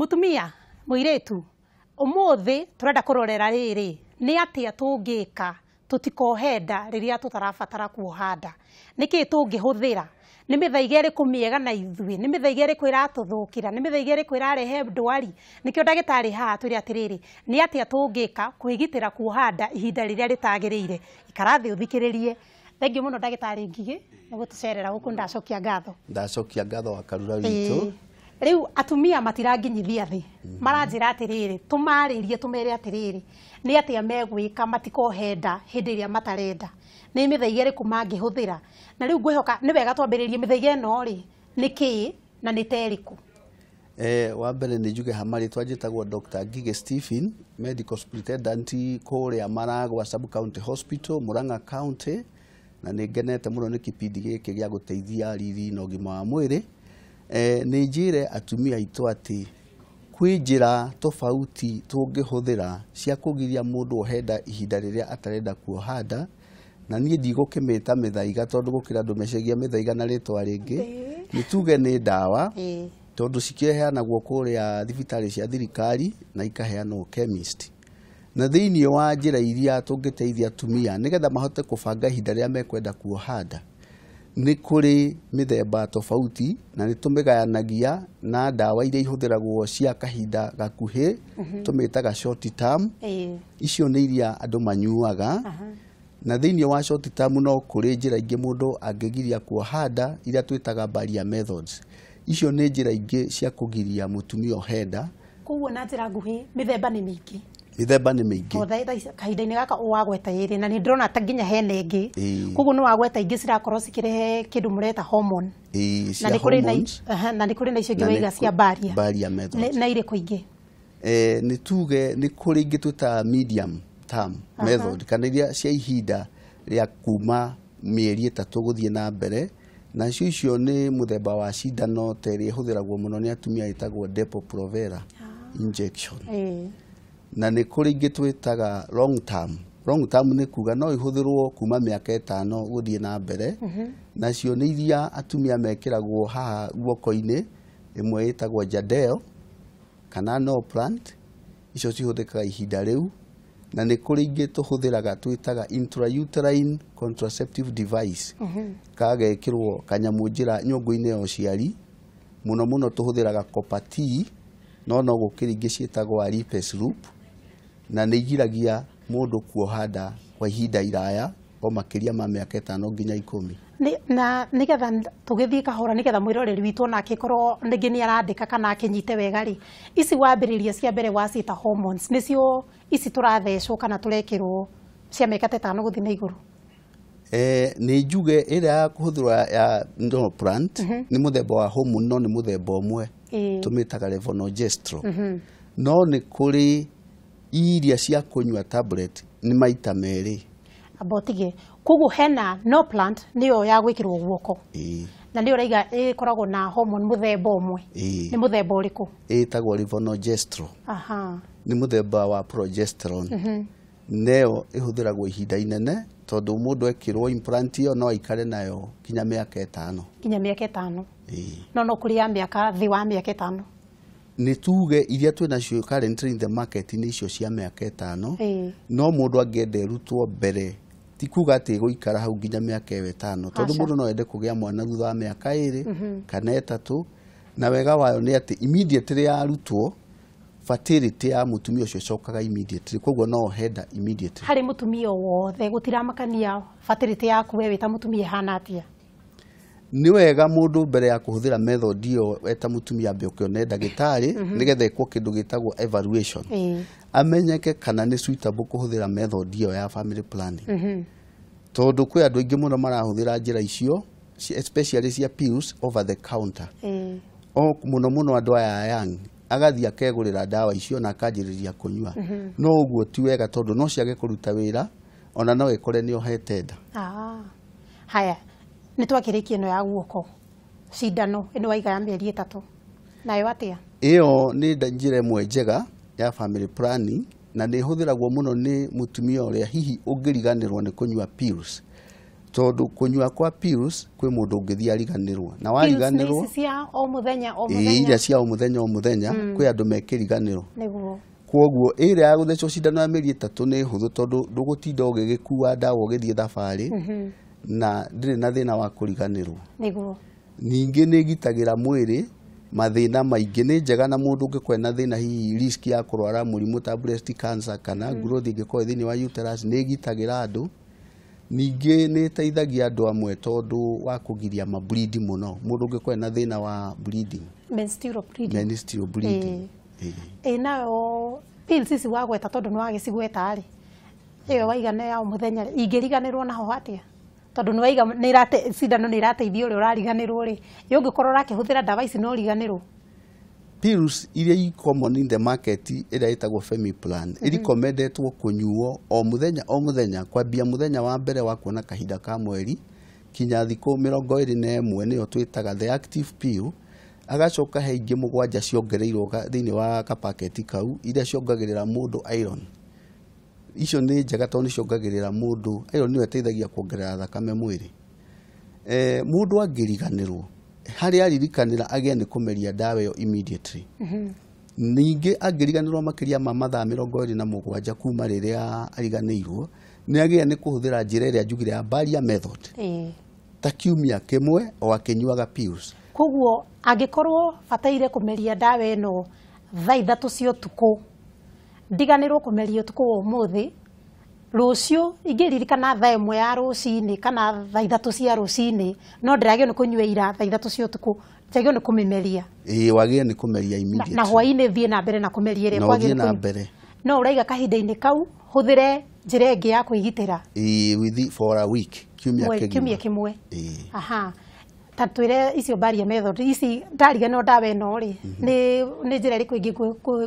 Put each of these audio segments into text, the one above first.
Mutumia mũirĩtu, ũmũthĩ tũrenda kũrorera rĩrĩ nĩ atĩa tũngĩka tũtikohe nda rĩrĩa tũtarabatara kuoha nda. Nĩkĩ tũngĩhũthĩra? Nĩ mĩthaiga ĩrĩkũ mĩega na ithuĩ? Nĩ mĩthaiga ĩrĩkũ ĩratũthũkĩra? Nĩ mĩthaiga ĩrĩkũ ĩrarehe ndwari? Nĩkĩo ndagĩtarĩ haha twĩre atĩrĩrĩ, nĩ atĩa tũngĩka kwĩgitĩra kuoha nda ihinda rĩrĩa rĩtagĩrĩire. Ikara thĩ ũthikĩrĩrie. Thengiũ mũno ndagĩtarĩ Ngigĩ nĩ gũtũcerera gũkũ, ndacokia ngatho. Ndacokia ngatho wa Karura witũ. Rĩu atumia matiranginyithia thĩ, maranjĩra atĩrĩrĩ, tũmarĩrie tũmere atĩrĩrĩ, nĩ atĩa megwĩka matikohe nda hĩndĩ ĩrĩa matarenda, nĩ mĩthaiga ĩrĩkũ mangĩhũthĩra. Na rĩu ngwĩhoka nĩ wega twambĩrĩrie mĩthaiga ĩno rĩ nĩ kĩĩ na nĩ ta ĩrĩkũ. Wa mbere nĩ njuge ha marĩtwa njĩtagwo Dr. Ngigĩ Stephen, medical superintendent kũrĩa Maragwa Sub County Hospital, Murang'a County, na nĩ ngenete mũno nĩ kĩbindi gĩkĩ gĩa gũteithia riri na ũgima wa mwĩrĩ. Nĩ njĩre atumia aitũ atĩ kwĩ njĩra tofauti tũngĩhũthĩra cia kũgiria mũndũ ohe nda ihinda rĩrĩa atarenda kuoha nda, na niĩ ndigũkĩmĩta mĩthaiga tondũ gũkĩra andũ mecegia mĩthaiga na rĩtwa rĩngĩ, nĩ tuge nĩ ndawa tondũ cikĩheanagwo kũrĩa thibitarĩ cia thirikari na ikaheanwo chemist. Na thĩinĩ wa njĩra iria tũngĩteithia atumia nĩgetha mahote kũbanga ihinda rĩrĩa mekwenda kuoha nda, nĩ kũrĩ mĩthemba tofauti na nĩ tũmĩgayanagia na ndawa iria ihũthĩragwo cia kahinda gakuhĩ, tũmĩtaga short term. Icio nĩ iria andũ manyuaga. Na thĩinĩ wa short term no kũrĩ njĩra ingĩ mũndũ angĩgiria kuoha nda iria twĩtaga barrier methods. Icio nĩ njĩra ingĩ cia kũgiria mũtumia ohe nda. Koguo na njĩra nguhĩ mĩthemba nĩ mĩingĩ. Mĩthemba nĩ mĩingĩ. Kahinda-inĩ gaka wagweta ĩrĩ na nĩ ndĩrona ta nginya hena ĩngĩ. Koguo nĩ wagweta ingĩ cirakorwo cikĩrehe kĩndũ mũreta hormone. Cia hormones. Na nĩ kũrĩ na icio ingĩ waiga cia barrier. Barrier methods. Na irĩkũ ingĩ? Nĩ tuge nĩ kũrĩ ingĩ twĩtaga medium term method, kana iria cia ihinda rĩa kuma mĩeri 3 gũthiĩ na mbere, nacio icio nĩ mũthemba wa cindano ta ĩrĩa ĩhũthĩragwo mũno nĩ atumia ĩtagwo Depo-Provera injection. Na nĩ kũrĩ ingĩ twĩtaga long term. Long term nĩ kuga no ihũthĩrwo kuma mĩaka 5 gũthiĩ na mbere. Nacio nĩ iria atumia mekĩragwo haha guoko-inĩ, ĩmwe ĩtagwo Jadelle kana Norplant, icio cihũthĩkaga ihinda rĩu. Na nĩ kũrĩ ingĩ tũhũthĩraga twĩtaga intrauterine contraceptive device, kagekĩrwo kanyamũ njĩra nyũngũ-inĩ ya ũciari. Mũno mũno tũhũthĩraga Copper T, no no gũkĩrĩ ingĩ ciĩtagwo Alipes loop, na nĩ igiragia mũndũ kuoha nda kwa ihinda iraya o makĩria ma mĩaka 5 nginya 10. Na nĩgetha tũgĩthiĩ kahora, nĩgetha mwĩroreri witũ onake korwo rĩngĩ nĩ arandĩka kana akĩnyite wega rĩ, ici wambĩrĩria cia mbere waciĩta hormones, nĩcio ici tũrathecwo kana tũrekĩrwo cia mĩaka ta 5 gũthiĩ na igũrũ? Nĩ njuge ĩrĩa ya kũhũthĩrwo ya Norplant nĩ mũthemba wa hormone, no nĩ mũthemba ũmwe tũmĩtaga levonorgestrel. No nĩ kũrĩ iria cia kũnyua tablet nĩ maita 2. Amba ũtige. Koguo hena Norplant nĩyo ya gwĩkĩrwo guoko. Na nĩyo ũraiga ĩkoragwo na hormone mũthemba ũmwe. Nĩ mũthemba ũrĩkũ? Ĩtagwo levonorgestrel. Nĩ mũthemba wa progesterone. Neyo ĩhũthĩragwo ihinda inene tondũ mũndũ ekĩrwo implant ĩyo no aikare nayo nginya mĩaka 5. Nginya mĩaka 5. No no kũrĩ ya mĩaka thĩ wa mĩaka 5. Nĩ tuge iria twĩnacio currently in the market nĩ icio cia mĩaka 5. No mũndũ angĩenda ĩrutwo mbere, ti kuga atĩ ĩgũikara hau nginya mĩaka ĩyo 5, tondũ mũndũ no ende kũgĩa mwana thutha wa mĩaka 2 kana 3, na wega wayo nĩ atĩ immediately yarutwo fertility ya mũtumia ũcio ĩcokaga immediately, koguo no ohe nda immediately. Harĩ mũtumia wothe gũtiramakania fertility yaku we wĩ ta mũtumia ĩhana atĩa? Nĩ wega mũndũ mbere ya kũhũthĩra method ĩyo eta mũtumia ambe ũkĩone ndagĩtarĩ, nĩgetha ekwo kĩndũ gĩtagwo evaluation. Amenyeke kana nĩ suitable kũhũthĩra method ĩyo ya family planning. Tondũ kwĩ andũ aingĩ mũno marahũthĩra njĩra icio, especially cia pills over the counter. O mũno mũno andũ aya young, agathiĩ akegũrĩra ndawa icio na akanjĩrĩria kũnyua. No ũguo ti wega tondũ no ciage kũruta wĩra, ona no ĩkore nĩ ohete nda. Haya, nĩ twakĩrĩkia ĩno ya guoko, cindano ĩno waiga ya mĩeri 3, nayo atĩa? Ĩyo nĩ njĩra ĩmwe njega ya family planning, na nĩ ĩhũthĩragwo mũno nĩ mũtumia ũrĩa hihi ũngĩriganĩrwo nĩ kũnyua pills. Tondũ kũnyua kwa pills kwĩ mũndũ ũngĩthiĩ ariganĩrwo na Pills nĩ wariganĩrwo ici cia o mũthenya o ĩĩ, mũthenya. iria cia o mũthenya o mũthenya kwĩ andũ mekĩriganĩrwo. Nĩguo. Kwoguo ĩrĩa ya gũthecwo cindano ya mĩeri 3 nĩ hũthũ tondũ ndũgũtinda ũgĩgĩkua ndawa ũgĩthiĩ thabarĩ na ndĩrĩ na thĩna wa kũriganĩrwo. Nĩguo. Ningĩ nĩ ĩgitagĩra mwĩrĩ mathĩna maingĩ, nĩ njega na mũndũ ũngĩkorwo na thĩna hihi risk ya kũrwara mũrimũ ta breast cancer kana growth ĩngĩkorwo ĩ thĩinĩ wa uterus, nĩ ĩgitagĩra andũ. Ningĩ nĩ ĩteithagia andũ amwe tondũ wa kũgiria ma bleed mũno, mũndũ ũngĩkorwo na thĩna wa bleeding, Menstrual bleeding. Menstrual bleeding. Ĩĩ. Ĩ nayo pills ici wagweta tondũ nĩ wagĩcigweta rĩ, ĩyo waiga nĩ ya o mũthenya rĩ, ingĩriganĩrwo naho atĩa? Tondũ nĩ waiga nĩ ĩrate cindano nĩ ĩrateithia ũrĩa ũrariganĩrwo rĩ, ĩ ũngĩkorwo ũrakĩhũthĩra ndawa ici no ũriganĩrwo? Pills iria i common in the market ĩrĩa ĩtagwo Femiplan ĩrecommendetwo kũnyuo o mũthenya o mũthenya kwambia mũthenya wa mbere wa kuona kahinda ka mweri kinya thikũ 21, nĩyo twĩtaga the active pill. Agacoka he ingĩ 7 ciongereirwo thĩinĩ wa kapaketi kau iria ciongagĩrĩra mũndũ iron. Icio nĩ njega tondũ nĩ ciongagĩrĩra mũndũ iron, nĩyo ĩteithagia kuongerera thakame mwĩrĩ. Mũndũ angĩriganĩrwo harĩa aririkanĩra agĩe nĩ kũmeria ndawa ĩyo immediately. Ningĩ angĩriganĩrwo makĩria ma mathaa 27 kuma rĩrĩa ariganĩirwo, nĩ agĩe nĩ kũhũthĩra njĩra ĩrĩa njugire ya barrier method ta kiumia kĩmwe o akĩnyuaga pills. Koguo angĩkorwo bataire kũmeria ndawa ĩno thaa 3 cia ũtukũ, ndiganĩrwo kũmeria ũtukũ wa ũmũthĩ, rũciũ ingĩririkana thaa 1 ya rũcinĩ kana thaa 3 cia rũcinĩ, no ndĩragĩrĩirwo nĩ kũnyua ira thaa 3 cia ũtukũ, njagĩrĩirwo nĩ kũmĩmeria. Ĩĩ, wagĩrĩire nĩ kũmeria immediately. Na hwaĩ-inĩ thiĩ na mbere na kũmeria ĩrĩa Na ũthiĩ kwagĩrĩire na kũnyua. mbere. No ũraiga kahinda-inĩ kau hũthĩre njĩra ĩngĩ ya kwĩgitĩra. Ĩĩ, within for a week, kiumia kĩgima. Kiumia kĩmwe. Ĩĩ. Aha. Ta twĩre icio barrier method ici ndariganĩrwo ndawa ĩno rĩ, nĩ njĩra ĩrĩkũ ĩngĩ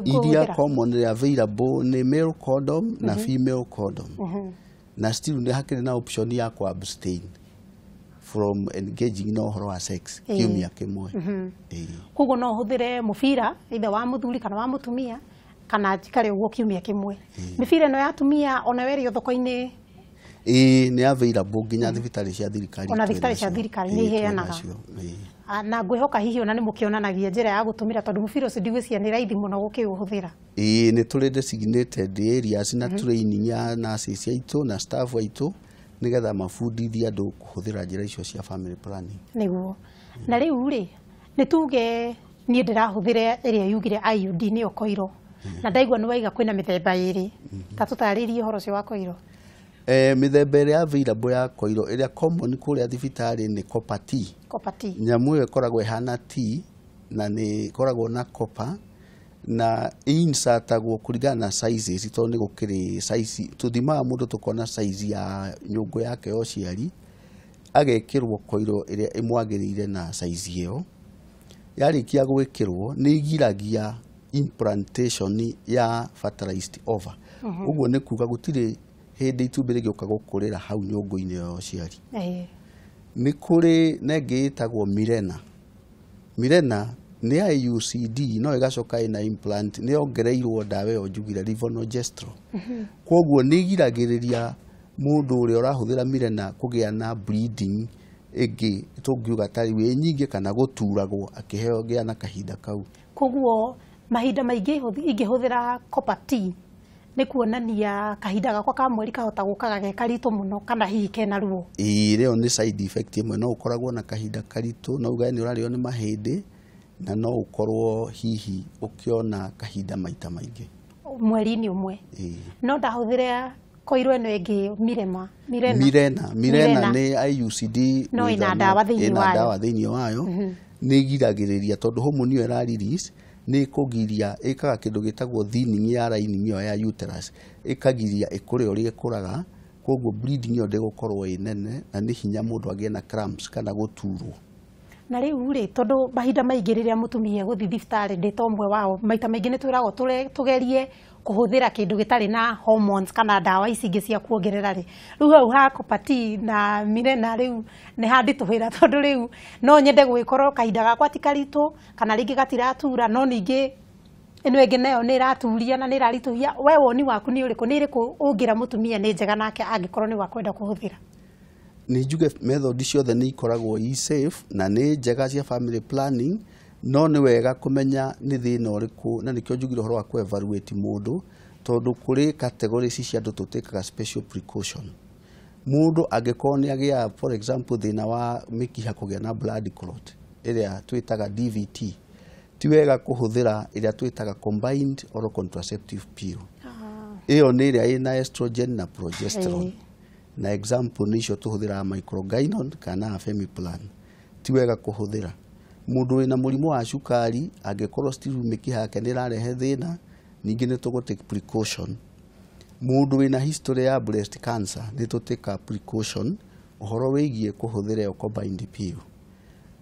Iria ngũhũthĩra? commonly available nĩ male condom na female condom. Na still nĩ hakĩrĩ na option ya ku abstain from engaging na ũhoro wa sex kiumia kĩmwe. Ĩĩ. Koguo no hũthĩre mũbira either wa mũthuri kana wa mũtumia kana njikare ũguo kiumia kĩmwe. Mĩbira ĩno ya atumia onayo ĩrĩ o thoko-inĩ? Ĩĩ, nĩ available nginya thibitarĩ cia thirikari. Ona thibitarĩ cia thirikari nĩ iheanaga. Ĩĩ. Na ngwĩhoka hihi ona nĩ mũkĩonanagia njĩra ya gũtũmĩra tondũ mũbira ũcio ndigwĩciria nĩ raithi mũno gũkĩũhũthĩra. Ĩĩ, nĩ tũrĩ designated areas na training ya nurses aitũ na staff aitũ nĩgetha mabundithie andũ kũhũthĩra njĩra icio cia family planning. Nĩguo. Na rĩu rĩ, nĩ tuge niĩ ndĩrahũthĩra ĩrĩa yugire IUD nĩyo koiro. Na ndaigua nĩ waiga kwĩna mĩthemba ĩrĩ. Ta tũtarĩrie ũhoro ũcio wa koiro. Mĩthemba ĩrĩa available ya koiro ĩrĩa common kũrĩa thibitarĩ nĩ copper T. Copper T. Nyamũ ĩyo ĩkoragwo ĩhana T na nĩ ĩkoragwo na copper na insertagwo kũringana na sizes tondũ nĩ gũkĩrĩ size tũthimaga mũndũ tũkona size ya nyũngũ yake ya ũciari, agekĩrwo koiro ĩrĩa ĩmwagĩrĩire na size ĩyo. Yarĩkia gwĩkĩrwo nĩ ĩgiragia implantation ya fertilized ova. Ũguo nĩ kuga gũtirĩ hĩndĩ itumbĩ rĩngĩũka gũkũrĩra hau nyũngũ-inĩ ya ũciari. Nĩ kũrĩ na ĩngĩ ĩtagwo Mirena. Mirena nĩ IUCD no ĩgacoka ĩna implant, nĩ yongereirwo ndawa ĩyo njugire levonorgestrel. Kwoguo nĩ ĩgiragĩrĩria mũndũ ũrĩa ũrahũthĩra Mirena kũgĩa na bleeding ĩngĩ tũngiuga ta rĩu ĩ nyingĩ kana gũturagwo akĩheo gĩa na kahinda kau. Koguo mahinda maingĩ ingĩhũthĩra copper T nĩ kuonania kahinda gakwa ka mweri kahota gũkaga ge karitũ mũno kana hihi kena ruo. Ĩĩ, rĩo nĩ side effect ĩmwe, no ũkoragwo na kahinda karitũ, no uge nĩ ũrarĩo nĩ mahĩndĩ na no ũkorwo hihi ũkĩona kahinda maita maingĩ mweri-inĩ ũmwe. Ĩĩ. No ndahũthĩra koiro ĩno ĩngĩ Mirena. Mirena. Mirena, Mirena nĩ IUCD No ĩna ndawa thĩinĩ ĩna wayo. ndawa thĩinĩ wayo. Nĩ ĩgiragĩrĩria tondũ hormone ĩyo ĩra release nĩ ĩkũgiria, ĩkaga kĩndũ gĩtagwo thinning ya lining ĩyo ya uterus, ĩkagiria ĩkũre ũrĩa ĩkũraga, koguo bleeding ĩyo ndĩgũkorwo ĩ nene na nĩ hinya mũndũ agĩe na cramps kana gũturwo. Na rĩu rĩ, tondũ mahinda maingĩ rĩrĩa mũtumia egũthiĩ thibitarĩ ndĩ ta ũmwe wao, maita maingĩ nĩ twĩragwo tũgerie kũhũthĩra kĩndũ gĩtarĩ na hormones kana ndawa ici ingĩ cia kuongerera rĩ. Rĩu hau ha Copper T na Mirena rĩu nĩ handitũhĩra tondũ rĩu no nyende gũgĩkorwo kahinda gakwa ti karitũ kana rĩngĩ gatiratura, no ningĩ ĩno ĩngĩ nayo nĩ ĩraturia na nĩ ĩraritũhia. We woni waku nĩ ũrĩkũ? Nĩ ĩrĩkũ ũngĩra mũtumia nĩ njega nake angĩkorwo nĩ wa kwenda kũhũthĩra? Nĩ njuge method ciothe nĩ ikoragwo i safe na nĩ njega cia family planning, no nĩ wega kũmenya nĩ thĩna ũrĩkũ, na nĩkĩo njugire ũhoro wa kũ evaluate mũndũ, tondũ kũrĩ categories cia andũ tũtĩkaga special precaution. Mũndũ angĩkorwo nĩ agĩa, for example, thĩna wa mĩkiha kũgĩa na blood clot ĩrĩa twĩtaga DVT, ti wega kũhũthĩra ĩrĩa twĩtaga combined oral contraceptive pill. Ĩyo nĩ ĩrĩa ĩna estrogen na progesterone. Na example nĩ icio tũhũthĩraga, Microgynon kana Femiplan. Ti wega kũhũthĩra. Mũndũ wĩna mũrimũ wa cukari, angĩkorwo still mĩkiha yake nĩ ĩrarehe thĩna, ningĩ nĩ tũgũ take precaution. Mũndũ wĩna history ya breast cancer, nĩ tũtĩka precaution ũhoro wĩgiĩ kũhũthĩra ĩyo combined pill.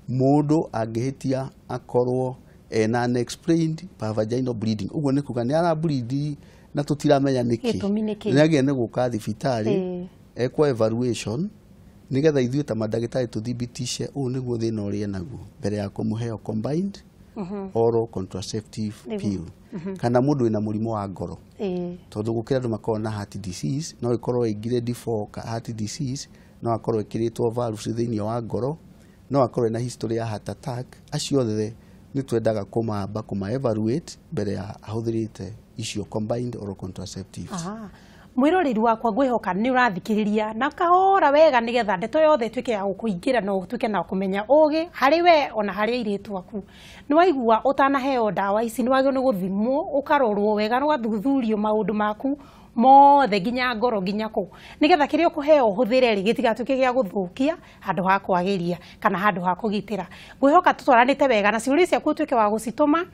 Mũndũ angĩhĩtia akorwo ena unexplained vaginal bleeding, ũguo nĩ kuga nĩ ara bleed na tũtiramenya nĩkĩ, Gĩtũmi nĩkĩ? Nĩ agĩrĩire nĩ gũka thibitarĩ ekwo evaluation, nĩgetha ithuĩ ta mandagĩtarĩ tũthibitishe ũũ nĩguo thĩna ũrĩa enaguo mbere ya kũmũheo combined oral contraceptive pill. Kana mũndũ wĩna mũrimũ wa ngoro, tondũ gũkĩra andũ makoragwo na heart disease, no ĩkorwo ĩ grade 4 ka heart disease, no akorwo ĩkĩrĩtwo valves thĩinĩ wa ngoro, no akorwo ena history ya heart attack. Acio othe nĩ twendaga kũmamba kũma evaluate mbere ya ahũthĩrĩte icio combined oral contraceptives. Aha. Mwĩroreri wakwa, ngwĩhoka nĩ ũrathikĩrĩria na kahora wega, nĩgetha ndeto yothe ĩtuĩke ya gũkũingĩra na ũtuĩke na kũmenya ũgĩ harĩ we ona harĩ airĩtu aku. Nĩ waigua, ũtanaheo ndawa ici nĩ wagĩrĩirwo nĩ gũthimwo, ũkarorwo wega, ũgathuthurio maũndũ maku mothe, nginya ngoro, nginya kũ, nĩgetha kĩrĩa ũkũheo ũhũthĩre rĩ gĩtigatuĩke gĩa gũthũkia handũ ha kwagĩria kana handũ ha kũgitĩra. Ngwĩhoka tũtwaranĩte wega, na ciũria ciaku ũtuĩke wa gũcitũma,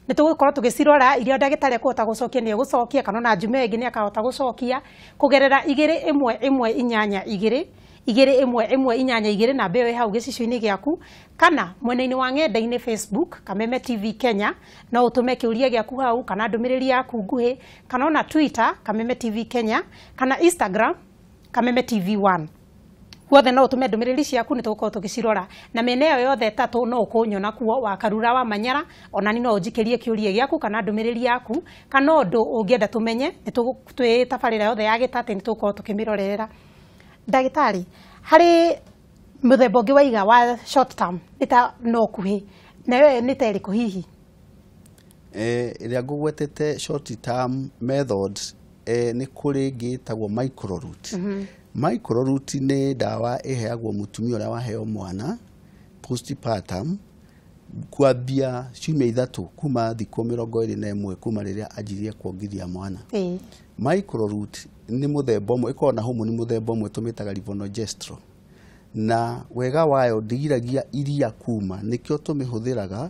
nĩ tũgũkorwo tũgĩcirora. Iria ndagĩtarĩ ekũhota gũcokia nĩ egũcokia, kana ona njumia ĩngĩ nĩ akahota gũcokia kũgerera 21182, 21182, namba ĩyo ĩ hau gĩcicio-inĩ gĩaku, kana mwena-inĩ wa ng'enda-inĩ Facebook, Kameme TV Kenya, no ũtũme kĩũria gĩaku hau kana ndũmĩrĩri yaku nguhĩ, kana ona Twitter, Kameme TV Kenya, kana Instagram, Kameme TV 1. Guothe no ũtũme ndũmĩrĩri ciaku, nĩ tũgũkorwo tũgĩcirora. Na mĩena ĩyo yothe ĩtatũ no ũkũnyona kuo, wa Karura wa Manyara. Ona ni no ũnjikĩrie kĩũria gĩaku kana ndũmĩrĩri yaku kana ũndũ ũngĩenda tũmenye. Nĩ twĩ tabarĩra yothe ya gĩtatĩ nĩ tũgũkorwo tũkĩmĩrorerera. Ndagĩtarĩ, harĩ mũthemba ũngĩ waiga wa short term, nĩ ta no kuhĩ nayo, nĩ ta ĩrĩkũ hihi? Ĩrĩa ngũgwetete short term methods, nĩ kũrĩ ĩngĩ ĩtagwo Microlut. Microlut nĩ ndawa ĩheagwo mũtumia ũrĩa waheo mwana postpartum, kwambia ciumia 3 kuma thikũ 21 kuma rĩrĩa anjirie kuongithia mwana. Microlut nĩ mũthemba ũmwe ĩkoragwo na hormone mũthemba ũmwe tũmĩtaga levonorgestrel, na wega wayo ndĩgiragia iria kuma. Nĩkĩo tũmĩhũthĩraga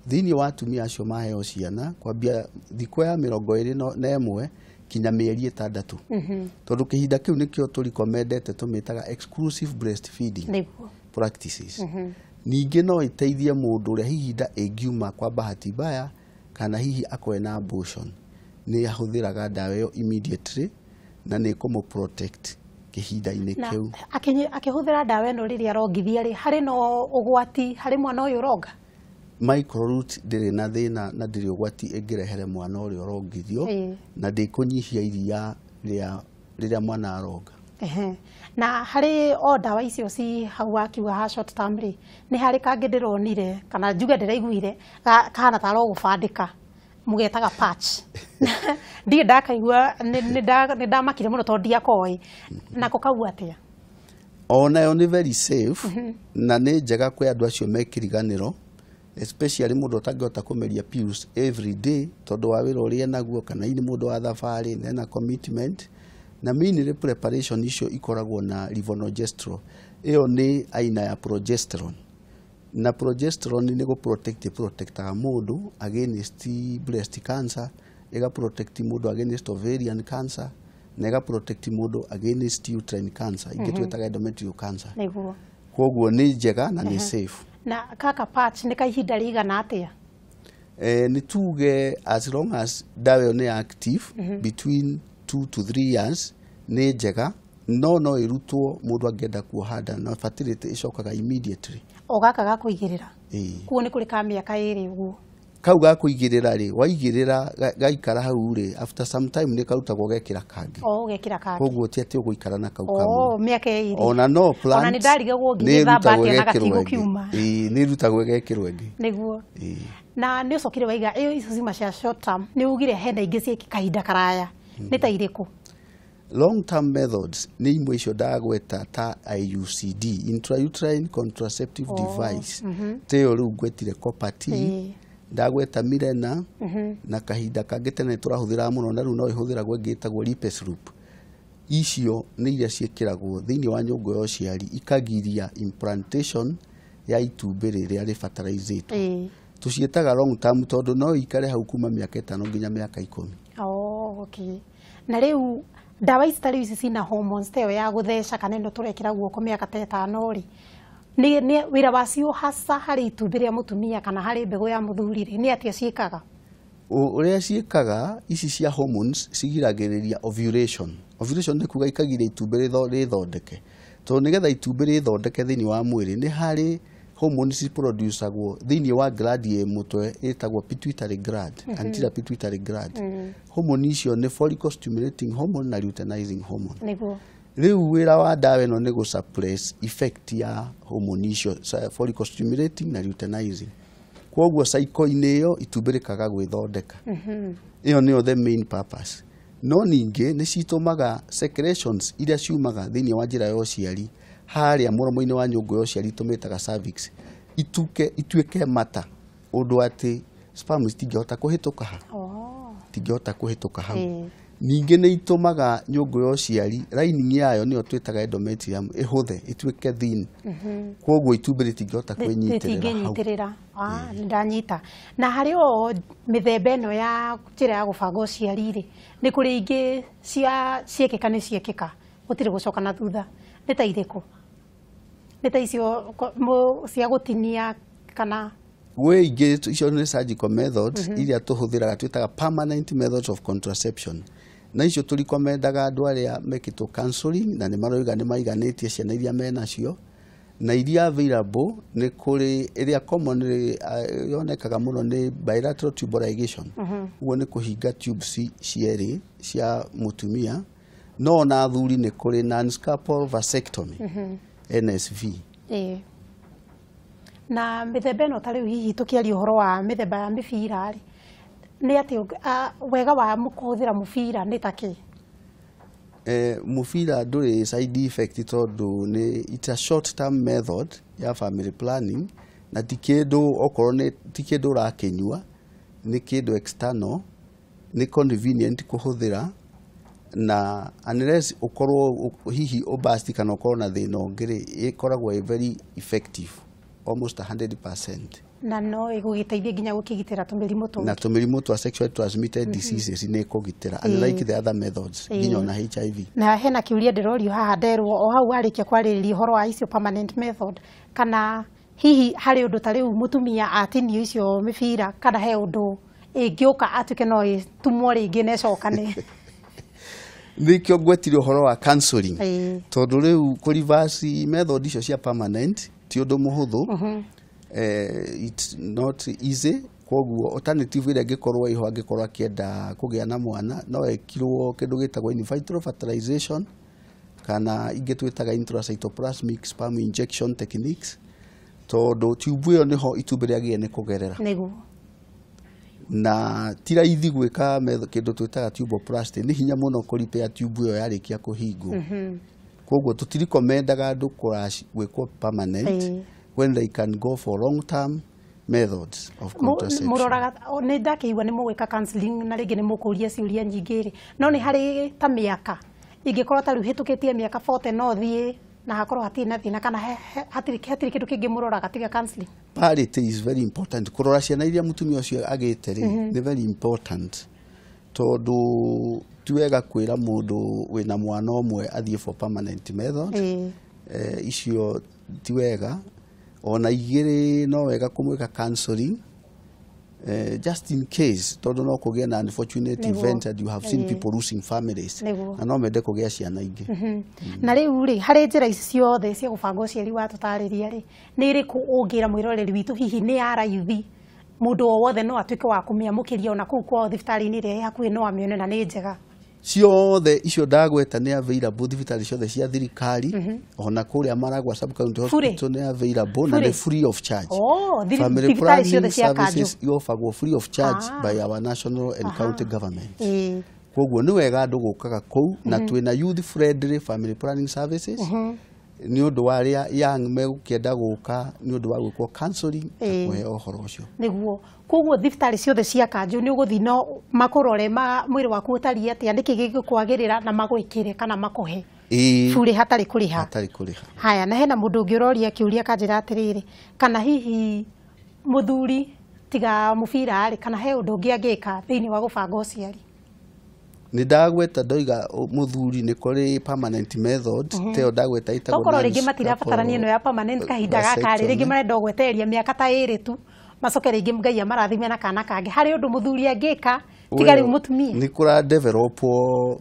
thĩinĩ wa atumia acio maheo ciana kwambia thikũ ya 21 kinya mĩeri 6, tondũ kĩhinda kĩu nĩkĩo tũrikomendete, tũmĩtaga exclusive breastfeeding practices. Ningĩ no ĩteithie mũndũ ũrĩa hihi nda ĩngiuma kwa bahati mbaya, kana hihi akorwe na abortion, nĩ ahũthĩraga ndawa ĩyo immediately na nĩ ĩkũmũ protect kĩhinda-inĩ Na kĩu. Akĩhũthĩra ndawa ĩno rĩrĩa arongithia rĩ, harĩ na ũgwati harĩ mwana ũyũ ũronga? Microlut ndĩrĩ na thĩna na ndĩrĩ ũgwati ĩngĩrehere mwana ũrĩa ũrongithio, na ndĩkũnyihia iria rĩa rĩrĩa mwana aronga. Ehe. Na harĩ o ndawa icio ci hau wakiuga ha short term rĩ, nĩ harĩ kangĩ ndĩronire, kana njuge ndĩraiguire, kahana tarĩ o gũbandĩka, mũgetaga patch. Ndirĩ ndakaigua, nĩ ndamakire mũno tondũ ndiakoĩ. Nako kau atĩa? Onayo nĩ very safe na nĩ njega kwĩ andũ acio me kĩriganĩro, especially mũndũ ũtangĩhota kũmeria pills every day tondũ wa wĩra ũrĩa enaguo, kana hihi nĩ mũndũ wa thabarĩ na ena commitment. Na mainly preparation icio ikoragwo na levonorgestrel. Ĩyo nĩ aina ya progesterone, na progesterone nĩ gũ protect protectaga mũndũ against breast cancer, ĩga protect mũndũ against ovarian cancer, na ĩga protect mũndũ against uterine cancer, ingĩ twĩtaga endometrial cancer. Koguo nĩ njega na nĩ safe. Na kaka patch nĩ ka ihinda rĩigana atĩa? Nĩ tuge as long as ndawa ĩyo nĩ active, between 2 to 3 years nĩ njega, no ĩrutwo mũndũ angĩenda kuoha nda, na fertility ĩcokaga immediately. O gaka ga kũigĩrĩra? Ĩĩ. Kuo nĩ kũrĩ ka mĩaka 2 ũguo? Kau ga kũigĩrĩra rĩ, waigĩrĩra gaikara hau rĩ, after some time nĩ karutagwo gekĩra kangĩ. O ũgekĩra kangĩ. Koguo ti atĩ ũgũikara na kau O kamwe. mĩaka ĩrĩ. Ona no plant Ona nĩ ndarigagwo nĩ ngĩgĩthamba ĩrutagwo atĩa na ĩgekĩrwo gatigũ ĩngĩ. kiuma. Ĩĩ, nĩ ĩrutagwo ĩgekĩrwo ĩngĩ. Nĩguo. Ĩĩ. Na nĩ ũcokire waiga ĩyo icio ciuma cia short term, nĩ ugire hena ingĩ cia kahinda karaya, nĩ ta irĩkũ? Long term methods nĩ imwe icio ndagweta ta IUCD, intrauterine contraceptive device, ta ĩyo rĩu ngwetire Copper T, ndagweta Mirena, na kahinda kangĩ tene tũrahũthĩraga mũno na rĩu no ĩhũthĩragwo ĩngĩ ĩtagwo Lipes Loop. Icio nĩ iria ciĩkĩragwo thĩinĩ wa nyũngũ ya ũciari ikagiria implantation ya itumbĩ rĩrĩa rĩbataraizĩtwo. Tũciĩtaga long term tondũ no ikare hau kuma mĩaka 5 nginya mĩaka 10. Oh, okay. Na rĩu ndawa ici ta rĩu ici cina hormones ta ĩyo ya gũtheca kana ĩno tũrekĩra guoko mĩaka ta 5 rĩ, nĩ wĩra wacio hasa harĩ itumbĩ rĩa mũtumia kana harĩ mbegũ ya mũthuri rĩ, nĩ atĩa ciĩkaga? Ũrĩa ciĩkaga ici cia hormones cigiragĩrĩria ovulation. Ovulation nĩ kuga ikagiria itumbĩ rĩthondeke, tondũ nĩgetha itumbĩ rĩthondeke thĩinĩ wa mwĩrĩ nĩ harĩ hormones ciproducagwo thĩinĩ wa gland ĩ mũtwe ĩtagwo pituitary gland, anterior pituitary gland. Hormone icio nĩ follicle stimulating hormone na luteinizing hormone. Rĩu wĩra wa ndawa ĩno nĩ gũ suppress effect ya hormone icio, follicle stimulating na luteinizing. Koguo cycle-inĩ ĩyo itumbĩ rĩkaga gwĩthondeka. Ĩyo nĩyo the main purpose. No ningĩ nĩ citũmaga secretions iria ciumaga thĩinĩ wa njĩra ya ũciari harĩa mũromo-inĩ wa nyũngũ ya ũciari tũmĩtaga cervix ituke ituĩke mata ũndũ atĩ sperm citingĩhota kũhĩtũka ha itingĩhota kũhĩtũka hau. Ningĩ nĩ itũmaga nyũngũ ya ũciari lining yayo nĩyo twĩtaga endometrium ĩhũthe ĩtuĩke thin, koguo itumbĩ rĩtingĩhota kwĩnyitĩrĩra hau. Rĩtingĩnyitĩrĩra. Ah, nĩ ndanyita. Na harĩ o mĩthemba ĩno ya njĩra ya gũbanga ũciari rĩ, nĩ kũrĩ ingĩ cia ciĩkĩka nĩ ciĩkĩka, gũtirĩ gũcoka na thutha, nĩ ta irĩkũ? Nĩ ta icio cia gũtinia kana? Gwĩ ingĩ, icio nĩ surgical methods iria tũhũthĩraga twĩtaga permanent methods of contraception, na icio tũrikomendaga andũ arĩa mekĩtwo counseling na nĩ maroiga nĩ maiganĩtie ciana iria menacio. Na iria available nĩ kũrĩ ĩrĩa commonly yonekaga mũno nĩ bilateral tubal ligation. Ũguo nĩ kũhinga tubes cierĩ cia mũtumia. No ona athuri nĩ kũrĩ non-scalpel vasectomy, NSV. Ĩĩ. Na mĩthemba ĩno ta rĩu hihi tũkĩaria ũhoro wa mĩthemba ya mĩbira rĩ, nĩ atĩ wega wa kũhũthĩra mũbira nĩ ta kĩ? Mũbira ndũrĩ side effect tondũ nĩ it's a short term method ya family planning, na ti kĩndũ, okorwo nĩ ti kĩndũ ũrakĩnyua, nĩ kĩndũ external, nĩ convenient kũhũthĩra, na unless ũkorwo hihi ũbasti kana ũkorwo na thĩna ũngĩ rĩ, ĩkoragwo ĩ very effective almost 100%. Na no ĩgũgĩteithie nginya gũkĩgitĩra tũmĩrimũ tũngĩ? Na tũmĩrimũ twa sexually transmitted diseases nĩ ĩkũgitĩra, unlike the other methods, nginya ona HIV. Na hena kĩũria ndĩrorio haha, nderwo o hau warĩkia kwarĩrĩria ũhoro wa icio permanent method, kana hihi harĩ ũndũ ta rĩu mũtumia atinio icio mĩbira, kana he ũndũ ĩngĩũka atuĩke no ĩtumwo rĩngĩ na ĩcokane? Nĩkĩo ngwetire ũhoro wa counseling, tondũ rĩu kũ reverse method icio cia permanent ti ũndũ mũhũthũ, it's not easy. Koguo alternative ĩrĩa ĩngĩkorwo ĩho, angĩkorwo akĩenda kũgĩa na mwana, no ekirwo kĩndũ gĩtagwo in vitro fertilization kana ingĩ twĩtaga intracytoplasmic sperm injection techniques, tondũ tube ĩyo nĩho itumbĩ rĩagĩrĩire nĩ kũgerera. Na ti raithi gwĩka kĩndũ twĩtaga tuboplasty, nĩ hinya mũno kũ repair tube ĩyo yarĩkia kũhingwo. Koguo tũtirikomendaga andũ gwĩkwo permanent when they can go for long term methods of contraception. Mũroraga nĩ ndakĩigua nĩ mũgwĩka counseling na rĩngĩ nĩ mũkũria ciũria nyingĩ rĩ, no nĩ harĩ ta mĩaka ingĩkorwo ta rĩu hĩtũkĩtie mĩaka 40 no thiĩ na hakorwo hatirĩ na thĩna, kana hatirĩ kĩndũ kĩngĩ mũroraga tiga counseling? Parity is very important. Kũrora ciana iria mũtumia ũcio agĩte rĩ, nĩ very important, tondũ ti wega kwĩra mũndũ wĩna mwana ũmwe athiĩ for permanent method. Icio ti wega. Ona igĩrĩ no wega kũmwĩka counseling, just in case, tondũ no kũgĩe na unfortunate event and you have seen people losing families, na no mende kũgĩa ciana ingĩ. Na rĩu rĩ, harĩ njĩra ici ciothe cia gũbanga ũciari wa tũtarĩria rĩ, nĩ ĩrĩkũ ũngĩra mwĩroreri witũ hihi nĩ ya raithi Mũndũ o wothe no atuĩke wa kũmĩamũkĩria ona kũu kwao thibitarĩ-inĩ ĩrĩa ĩ hakuhĩ, no amĩone na nĩ njega? Ciothe icio ndagweta nĩ available thibitarĩ ciothe cia thirikari, ona kũrĩa Maragwa Sub County Free? Hospital nĩ available na Free? nĩ free of charge. Oh, Family thibitarĩ ciothe planning cia kanjũ. services iofagwo free of charge by our national and county government. Koguo nĩ wega andũ gũkaga kũu, na twĩna youth friendly family planning services nĩ ũndũ wa arĩa young megũkĩenda gũka nĩ ũndũ wa gwĩkwo counseling na kũheo ũhoro ũcio. Nĩguo, koguo thibitarĩ ciothe cia kanjũ nĩ ũgũthiĩ no makũrore ma mwĩrĩ waku ũtariĩ atĩa, nĩkĩ gĩgũkwagĩrĩra, na magwĩkĩre kana makũhe Ĩĩ. bure hatarĩ kũrĩha? Hatarĩ kũrĩha. Haya, na hena mũndũ ũngĩ ũroria kĩũria kanjĩra atĩrĩrĩ, kana hihi mũthuri tiga mũbira rĩ, kana he ũndũ ũngĩ angĩka thĩinĩ wa gũbanga ũciari? Nĩ ndagweta ndoiga mũthuri nĩ kũrĩ permanent method teo ndagweta ĩtagwo Tokorwo rĩngĩ matirabatarania ĩno ya permanent kahinda gaka rĩ, rĩngĩ vasectomy. marenda o gwetereria mĩaka ta 2 tu, macoke rĩngĩ Ngai amarathime na kana kangĩ. Harĩ ũndũ mũthuri angĩka tiga rĩu mũtumia? Nĩ kũra develop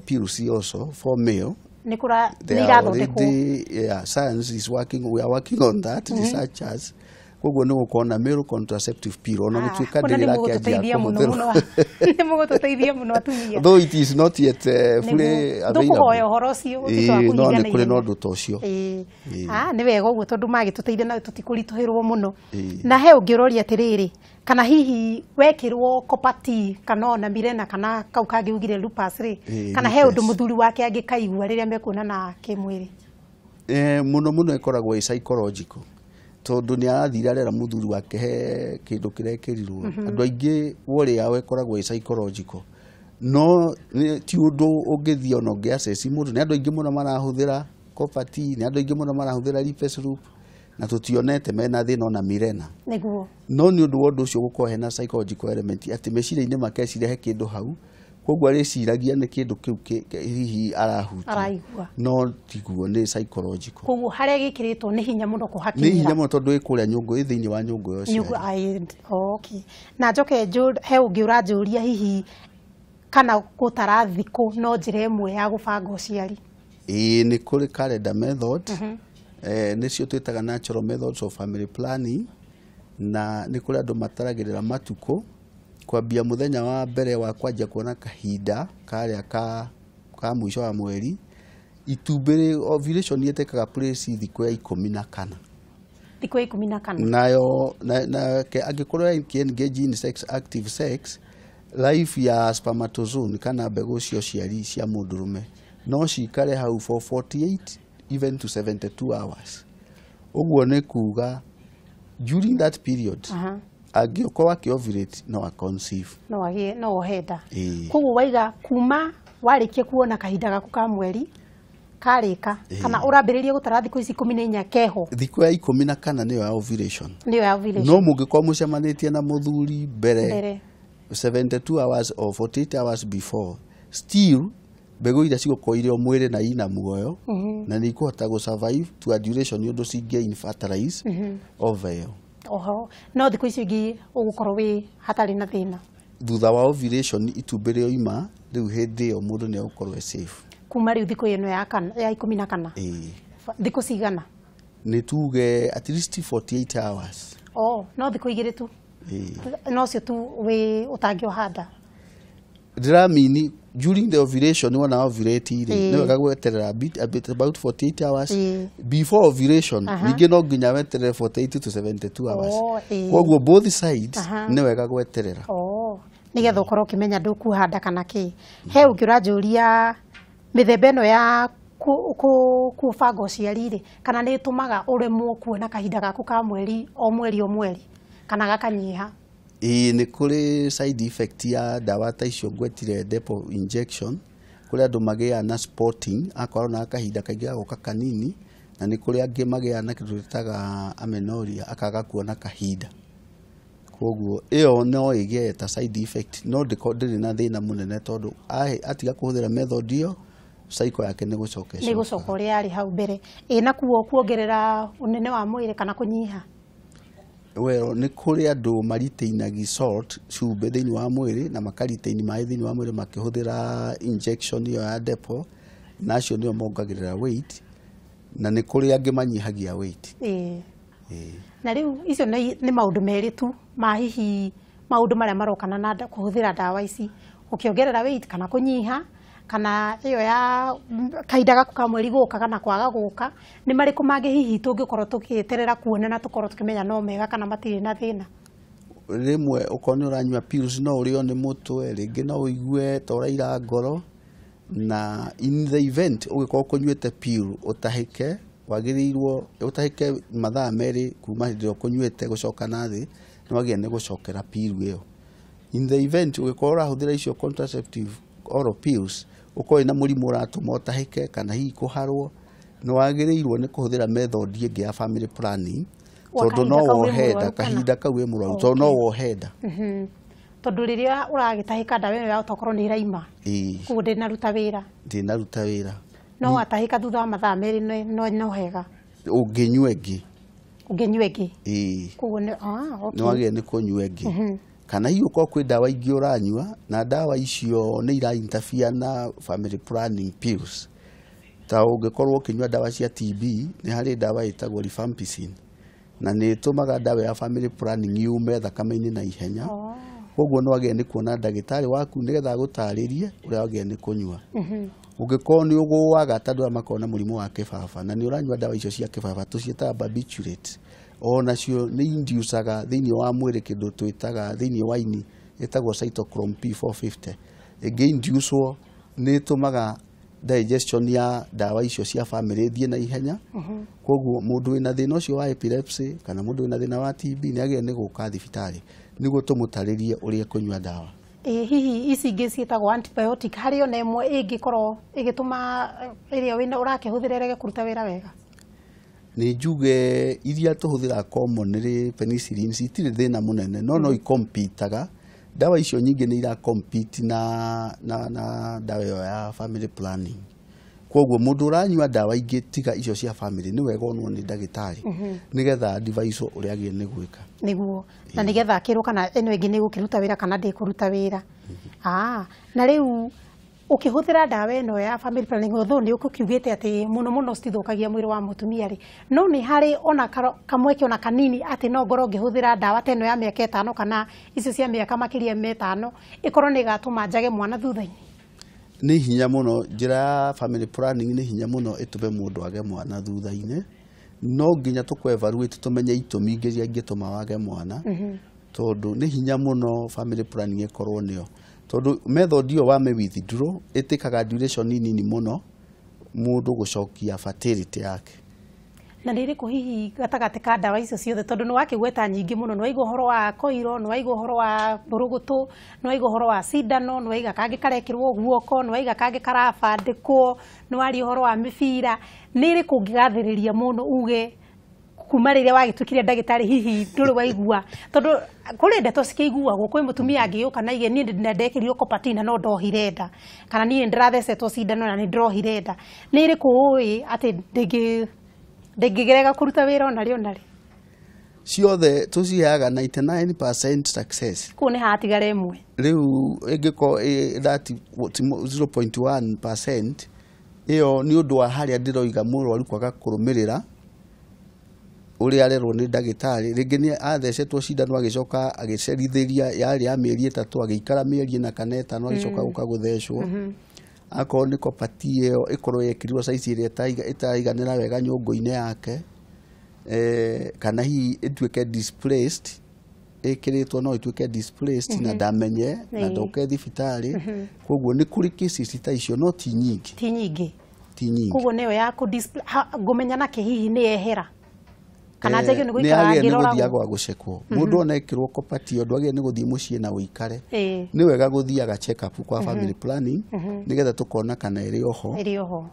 pills also for male. Nĩ kũra They nĩ are irathondekwo? already, yeah, science is working, we are working on that, researchers. Koguo nĩ gũkorwo na male contraceptive pill ona gũtuĩka Ona ndĩrĩ nĩ ĩrakĩanjia mũgũtũteithia mũno kũhũthĩrwo. mũno, nĩ mũgũtũteithia mũno atumia. Though it is not yet fully available. Tũkũhoya ũhoro ũcio ũtuĩke wa Ĩĩ, no kũhinga nĩ na kũrĩ na ihenya. ũndũ ta ũcio. Ĩĩ. Ĩĩ. Ah, nĩ wega ũguo tondũ magĩtũteithia na tũtikũritũhĩrwo mũno. Ĩĩ. Na he ũngĩ ũroria atĩrĩrĩ, kana hihi wekĩrwo Copper T kana ona Mirena kana kau kangĩ ugire lupus rĩ, Ĩĩ, kana he ũndũ lupus. mũthuri wake angĩkaigua rĩrĩa mekuonana kĩmwĩrĩ? Mũno mũno ĩkoragwo ĩ psychological tondũ nĩ arathire arera mũthuri wake he kĩndũ kĩrekĩrirwo. Andũ aingĩ worry yao ĩkoragwo ĩ psychological, no ti ũndũ ũngĩthiĩ ona ũngĩ access mũndũ. Nĩ andũ aingĩ mũno marahũthĩra Copper T, nĩ andũ aingĩ mũno marahũthĩra Lipes loop na tũtionete mena thĩna, ona Mirena. No nĩ ũndũ wa ũndũ ũcio gũkorwo hena psychological element atĩ meciria-inĩ makeciria he kĩndũ hau, koguo arĩciragia nĩ kĩndũ kĩu hihi arahutia. Araigua. No tiguo, nĩ psychological. Koguo harĩa gĩkĩrĩtwo nĩ hinya mũno Nĩ hinya kũhakinyĩra. Mũno tondũ ĩ kũrĩa nyũngũ, ĩ thĩinĩ wa nyũngũ ya Nyũngũ, ũciari. Okay. Na njoke he ũngĩ ũranjũria hihi kana gũtara thikũ no njĩra ĩmwe ya gũbanga ũciari? Ĩĩ, nĩ kũrĩ calendar method, nĩcio twĩtaga natural methods of family planning, na nĩ kũrĩ andũ mataragĩrĩra matukũ kwambia mũthenya wa mbere wa kwanjia kuona kahinda karĩa ka mũico wa mweri. Itumbĩ ovulation ĩtekaga place thikũ ya 14. Thikũ ya 14. Nayo na angĩkorwo engage in sex, active sex life ya spermatozoon kana mbegũ cia ũciari cia mũndũrũme no cikare hau for 48 even to 72 hours. Ũguo nĩ kuga during that period angĩkorwo akĩovulate no aconceive. No agĩe no ohe nda. Ĩĩ. Koguo waiga kuma warĩkia kuona kahinda gaku ka mweri karĩka, kana ũrambĩrĩria gũtara thikũ ici 14 keho? Thikũ ya 14 nĩyo ya ovulation. Nĩyo ya ovulation. No mũngĩkorwo mũcemanĩtie na mũthuri mbere mbere 72 hours or 48 hours before, still mbegũ iria cigũkorwo irĩ o mwĩrĩ na ina muoyo na nĩ ikũhota gũ survive to a duration nĩ ũndũ cingĩ infertilize ova ĩyo. Oho, no thikũ icio ingĩ ũgũkorwo wĩ hatarĩ na thĩna? Thutha wa ovulation itumbĩ rĩoima rĩu, hĩndĩ ĩyo mũndũ nĩ egũkorwo e safe. Kuma rĩu thikũ ĩno ya kana ya 14? Ĩĩ. Thikũ cigana? Nĩ tuge at least 48 hours. Oh, no thikũ 2 tu? Ĩĩ. No cio tu wĩ ũtangĩoha nda? Ndĩramini during the ovulation, wona ovulate rĩ, Ĩĩ. nĩ wega gweterera a bit about 48 hours before ovulation. Ningĩ no nginya weterere 48 to 72 hours. Oh, ĩĩ. Koguo both sides nĩ wega gweterera. Oh, nĩgetha ũkorwo ũkĩmenya ndũkuoha nda kana kĩ. He ũngĩ ũranjũria mĩthemba ĩno ya kũbanga ũciari rĩ, kana nĩ ĩtũmaga ũremwo kuona kahinda gaku ka mweri o mweri o mweri kana gakanyiha? Ĩĩ, nĩ kũrĩ side effect ya ndawa ta icio ngwetire, depo injection. Kũrĩ andũ magĩaga na spotting, akorwo na kahinda kaingĩ gagoka kanini, na nĩ kũrĩ angĩ magĩaga na kĩndũ twĩtaga amenorrhea, akaga kuona kahinda. Koguo ĩyo no ĩgĩe ta side effect, no ndĩrĩ na thĩna mũnene tondũ atiga kũhũthĩra method ĩyo, cycle yake nĩ gũcoka Nĩ gũcoka ũrĩa yarĩ hau mbere. Ĩ nakuo kuongerera ũnene wa mwĩrĩ kana kũnyiha? Well, nĩ kũrĩ andũ maritainagi salt, cumbĩ thĩinĩ wa mwĩrĩ, na makaritain maĩ thĩinĩ wa mwĩrĩ makĩhũthĩra injection ĩyo ya depo, na acio nĩo mongagĩrĩra weight, na nĩ kũrĩ angĩ manyihagia weight. Ĩĩ. Ĩĩ. Na rĩu icio nĩ maũndũ merĩ tu ma hihi Maũndũ marĩa marokana na kũhũthĩra ndawa ici, ũkĩongerera weight kana kũnyiha, kana ĩyo ya kahinda gaku ka mweri gũka kana kwaga gũka, nĩ marĩkũ mangĩ hihi tũngĩkorwo tũgĩeterera kuona na tũkorwo tũkĩmenya no mega kana matirĩ na thĩna? Rĩmwe ũkorwo nĩ ũranyua pills no ũrĩo nĩ mũtwe, rĩngĩ no ũigue ta ũraira ngoro, na in the event ũngĩkorwo ũkũnyuĩte pill ũtahĩke, wagĩrĩirwo ũtahĩke mathaa 2 kuma hĩndĩ ĩrĩa ũkũnyuĩte gũcoka na thĩ, nĩ wagĩrĩire nĩ gũcokera pill ĩyo. In the event ũngĩkorwo ũrahũthĩra icio contraceptive oral pills, ũkorwo wĩna mũrimũ ũratũma ũtahĩke kana hihi kũharwo, nĩ wagĩrĩirwo nĩ kũhũthĩra method ĩngĩ ya family planning, tondũ no wohe nda kahinda kau wĩ mũrwaru, tondũ no wohe nda. Tondũ rĩrĩa ũragĩtahĩka ndawa ĩyo yahota gũkorwo nĩ ĩraima, koguo ndĩnaruta wĩra. Ndĩnaruta wĩra. No watahĩka thutha wa mathaa 2 no hega. Ũngĩnyua ĩngĩ. Ũngĩnyua ĩngĩ. Ĩĩ. Koguo nĩ, okay. Nĩ wagĩrĩire nĩ kũnyua ĩngĩ. Kana hihi ũkorwo kwĩ ndawa ingĩ ũranyua na ndawa icio nĩ ira interfere na family planning pills. Ta ũngĩkorwo ũkĩnyua ndawa cia TB, nĩ harĩ ndawa ĩtagwo rifampicin, na nĩ ĩtũmaga ndawa ya family planning yume thakame-inĩ na ihenya. Koguo nĩ wagĩrĩire nĩ kuona ndagĩtarĩ waku nĩgetha agũtarĩrie ũrĩa wagĩrĩire nĩ kũnyua. Ũngĩkorwo nĩ ũgũaga ta andũ arĩa makoragwo na mũrimũ wa kĩbaba na nĩ ũranyua ndawa icio cia kĩbaba tũciĩtaga barbiturate, onacio nĩ inducaga thĩinĩ wa mwĩrĩ kĩndũ twĩtaga thĩinĩ wa ini ĩtagwo cytochrome P450. Ĩngĩ inducwo nĩ ĩtũmaga digestion ya ndawa icio cia family ĩthiĩ na ihenya. Koguo mũndũ wĩna thĩna ũcio wa epilepsy kana mũndũ wĩna thĩna wa TB nĩ agĩrĩire nĩ gũka thibitarĩ nĩguo tũmũtarĩrie ũrĩa ekũnyua ndawa. Hihi ici ingĩ ciĩtagwo antibiotic, harĩ ona ĩmwe ĩngĩkorwo ĩgĩtũma ĩrĩa wĩna ũrakĩhũthĩra ĩrege kũruta wĩra wega? Nĩ njuge iria tũhũthĩraga commonly penicillin citirĩ thĩna mũnene, no no ikompitaga. Ndawa icio nyingĩ nĩ ira compete na ndawa ĩyo ya family planning. Koguo mũndũ ũranyua ndawa ingĩ tiga icio cia family nĩ wega onwo nĩ ndagĩtarĩ nĩgetha advice ũrĩa agĩrĩire nĩ gwĩka. Nĩguo, na nĩgetha akĩrwo kana ĩno ĩngĩ nĩ ĩgũkĩruta wĩra kana ndĩkũruta wĩra. Na rĩu ũkĩhũthĩra ndawa ĩno ya family planning, although nĩ ũgũkiugĩte atĩ mũno mũno citithũkagia mwĩrĩ wa mũtumia rĩ, no nĩ harĩ ona kamweke ona kanini atĩ no ngorwo ngĩhũthĩra ndawa ta ĩno ya mĩaka 5 kana icio cia mĩaka makĩria ma 5 ĩkorwo nĩ ĩgatũma njage mwana thutha-inĩ? Nĩ hinya mũno, njĩra ya family planning nĩ hinya mũno ĩtũme mũndũ age mwana thutha-inĩ. No nginya tũkũ evaluate tũmenye itũmi ingĩ iria ingĩtũma wage mwana, tondũ nĩ hinya mũno family planning ĩkorwo nĩyo. Tondũ method ĩyo wa me withdraw ĩtĩkaga duration nini mũno mũndũ gũcokia fertility yake. Na nĩ ĩrĩkũ hihi gatagatĩ ka ndawa icio ciothe, tondũ nĩ wakĩgweta nyingĩ mũno, nĩ waigua ũhoro wa koiro, nĩ waigua ũhoro wa mbũrũgũtũ, nĩ waigua ũhoro wa cindano, nĩ waiga kangĩ karekĩrwo guoko, nĩ waiga kangĩ karabandĩkwo, nĩ waria ũhoro wa mĩbira, nĩ ĩrĩkũ ũngĩgathĩrĩria mũno uge kuma rĩrĩa wagĩtuĩkire ndagĩtarĩ hihi ndũrĩ waigua? Tondũ kũrĩ ndeto cikĩiguagwo, kwĩ mũtumia angĩũka na aige niĩ ndekĩrirwo copper na no ndohire nda, kana niĩ ndĩrathecetwo cindano na nĩ ndĩrohire nda. Nĩ ĩrĩkũ ũĩ atĩ ndĩngĩgerega kũruta wĩra ona rĩ ona rĩ? Ciothe tũciheaga 99% success. Kũu nĩ hatigara ĩmwe. Rĩu ĩngĩkorwo 0.1% ĩyo nĩ ũndũ wa harĩa ndĩroiga mũrwaru kwaga kũrũmĩrĩra ũrĩa arerwo nĩ ndagĩtarĩ. Rĩngĩ nĩ athecetwo cindano agĩcoka agĩcerithĩria yarĩ ya mĩeri 3, agĩikara mĩeri 4 kana 5 agĩcoka gũka gũthecwo. Akorwo nĩ copper T ĩyo ĩkorwo yekĩrirwo size ĩrĩa ĩtaiganĩra wega nyũngũ-inĩ yake, kana hihi ĩtuĩke displaced, ĩkĩrĩtwo no ĩtuĩke displaced na ndamenye na ndoke thibitarĩ. Koguo nĩ kũrĩ cases ta icio no ti nyingĩ. Ti nyingĩ. Ti nyingĩ. Koguo nĩyo ya kũ ngũmenya nake hihi nĩ yehera kana njagĩrĩirwo nĩ gũikara ngĩroragwo. Nĩ agĩrĩirwo nĩ gũthiaga gũcekwo. Mũndũ ona ekĩrwo copper T ũndũ agĩrĩirwo nĩ gũthiĩ mũciĩ na ũikare. Nĩ wega gũthiaga check up kwa family planning nĩgetha tũkona kana ĩrĩ oho. Ĩrĩ oho.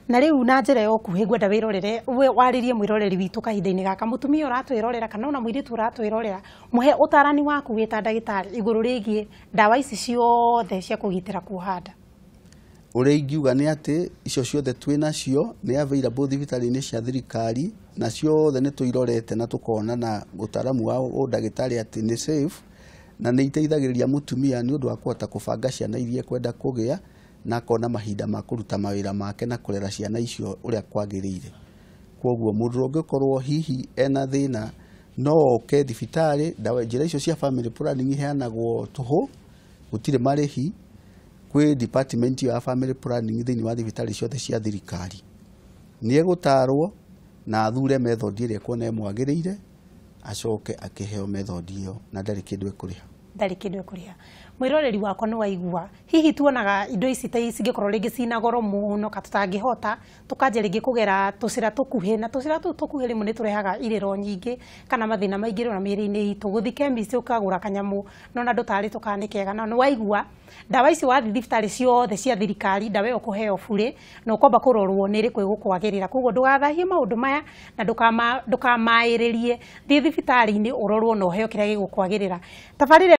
Na rĩu na njĩra ya ũkuhĩ ngwenda wĩrorere, warĩrie mwĩroreri witũ kahinda-inĩ gaka, mũtumia ũratwĩrorera kana ona mũirĩtu ũratwĩrorera, mũhe ũtarani waku wĩ ta ndagĩtarĩ igũrũ rĩgiĩ ndawa ici ciothe cia kũgitĩra kuoha nda. Ũrĩa ingiuga nĩ atĩ icio ciothe twĩ nacio nĩ available thibitarĩ-inĩ cia thirikari, na ciothe nĩ tũirorete na tũkona na ũtaaramu wa ũndagĩtarĩ atĩ nĩ safe na nĩ iteithagĩrĩria mũtumia nĩ ũndũ wa kũhota kũbanga ciana iria ekwenda kũgĩa na akona mahinda ma kũruta mawĩra make na kũrera ciana icio ũrĩa kwagĩrĩire. Koguo mũndũ ũngĩkorwo hihi ena thĩna No oke thibitarĩ, ndawa njĩra icio cia family planning iheanagwo tũhũ, gũtirĩ marĩhi kwĩ department ĩyo ya family planning thĩinĩ wa thibitarĩ ciothe cia thirikari. Nĩ egũtarwo na athure method ĩrĩa ekuona ĩmwagĩrĩire, acoke akĩheo method ĩyo na ndarĩ kĩndũ ekũrĩha. Ndarĩ kĩndũ ekũrĩha. Mwĩroreri wakwa nĩ waigua, hihi tuonaga indo ici ta cingĩkorwo rĩngĩ cina goro mũno ka tũtangĩhota, tũkanjia rĩngĩ kũgera tũcĩra tũkuhĩ, na tũcĩra tũu tũkuhĩ rĩmwe nĩ tũrehaga irĩro nyingĩ kana mathĩna maingĩ ona mĩĩrĩ-inĩ itũ. Gũthiĩ chemist ũkagũra kanyamũ nona ndũtarĩtwo kana nĩ kega, na nĩ waigua ndawa ici wathiĩ thibitarĩ ciothe cia thirikari, ndawa ĩyo ũkũheo burĩ na ũkwamba kũrorwo nĩ ĩrĩkũ ĩgũkwagĩrĩra. Koguo ndũgathahie maũndũ maya na ndũkamaĩrĩrie, thiĩ thibitarĩ-inĩ ũrorwo na ũheo kĩrĩa gĩgũkwagĩrĩra. Tabarĩra